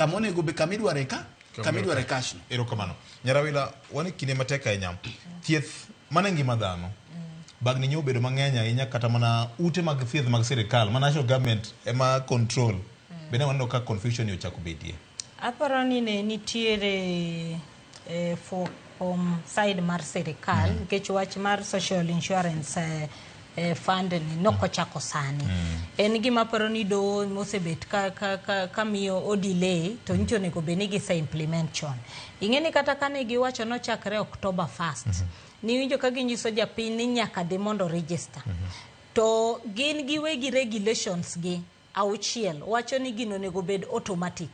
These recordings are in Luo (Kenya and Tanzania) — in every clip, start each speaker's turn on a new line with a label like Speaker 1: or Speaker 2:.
Speaker 1: Kama onego be kama idware ka kama idware cash no.
Speaker 2: Erokamano. Nyarawila, wan e kinde matek ahinya. Thieth mano e ngima dhano. Bagni nyo obedo mang'eny ahinya kata mana ute mag thieth mag sirikal ma national government ema control. Bende waneno ka confusion ni ochako bedie.
Speaker 3: Aparo ni ne nitiere eh, for kuom side mar sirikal nikech wach mar social insurance eh, eh, fund ni nokochako sani. En gima aparo ni doho mosebet ka, ka, ka, ka miyo o delay to nyicho onego bed ni gise implement chon. Ing'e ni kata kane giwacho nochakre October 1st, niwinjo ka ginyiso japiny ni nyaka dhi mondo register. To gin giwegi regulations gi auchiel wacho ni gino onego bed automatic.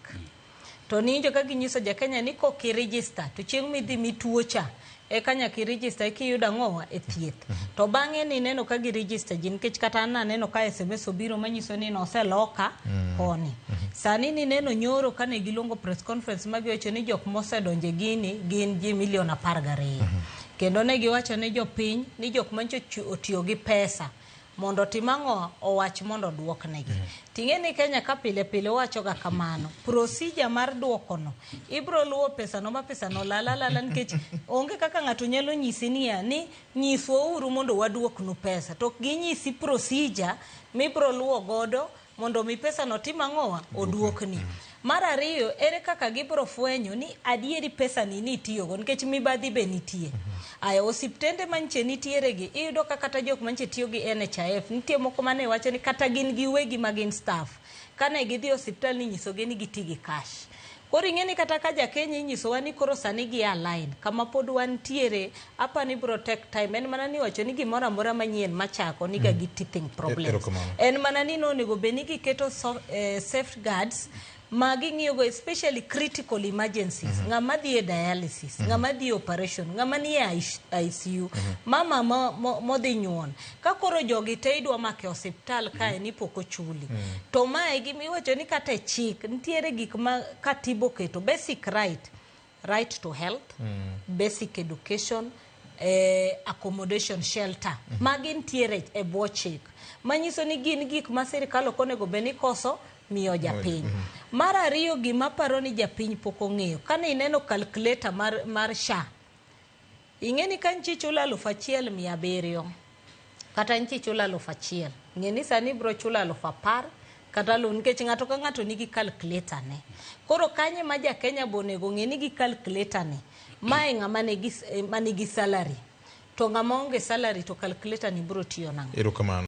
Speaker 3: To niwinjo ka ginyiso ja Kenya ni kok i register to chieng' midhi mituo cha eka nyaka i register eka iyud ang'owa e thieth. To bang'e nineno ka gi register ji nikech kata an naneno ka SMS obiro manyiso ni noseloka koni. Sani nineno nyoro kane giluongo press conference ma giwacho ni jok mosedonjo e gini gin ji milion 12. Kendo ne giwacho ne jopiny ni jok manyocha otiyo gi pesa mondo otim ang'o owach mondo oduoknegi. Ting'e ni Kenya ka pile pile wacho ga kamano. Procedure mar duokono ibro luwo pesano ma pesano lal alala nikech onge kaka ng'ato nyalo nyisi niya ni nyiswa uru mondo waduoknu pesa to ok ginyisi procedure mibro luwo godo mondo mi pesano tim ang'owa oduokni. Mar ariyo, ere kaka gibro fwenyo ni adieri pesani nitiyogo nikech mibadhi be nitie. Aya osiptende manche nitiere gi iyudo ka kata jok manche tiyo gi NHIF nitie moko mane wacho ni kata gin giwegi ma gin staff kane gidhi e osiptal ninyisogi ni giti gi cash. Koro ing'e ni kata ka ja Kenya inyisowa ni koro sani gi align kama pod wantiere apa ni bro take time en mana ni wacho ni gimoro amora manyien machako niga gi teething problems.
Speaker 2: Erokamano.
Speaker 3: En mana ni nonego bed ni giketo so, safeguards ma ging'iyogo especially critical emergencies. Ng'ama dhi e dialysis, ng'ama dhi e operation, ng'ama nie ICU, mama modhi nyuol. Ka koro jogi te idwa mako e osiptal kae ni pok ochuli. To mae gima iwacho ni kata e chik nitiere gik ma katiba oketo basic right, right to health, basic education, accommodation shelter. Magi nitiere e bwo chik. Manyiso ni gin gik ma sirikal ok onego bed ni koso miyo japiny. Mar ariyo gima aparo ni japiny pok ong'eyo, kane ineno calculator mar SHA, ing'e ni ka nchi ichulo 1700 kata nchi ichulo 1000, ng'e ni sani ibro chulo 10,000 kata alufu nikech ng'ato ka ng'ato nigi calculator ne. Koro kanye ma ja Kenya bo onego ng'e ni gi calculator ni, mae ng'ama nigi salary. To ng'ama onge salary to calculator ni bro tiyo nang'o?
Speaker 2: Erokamano.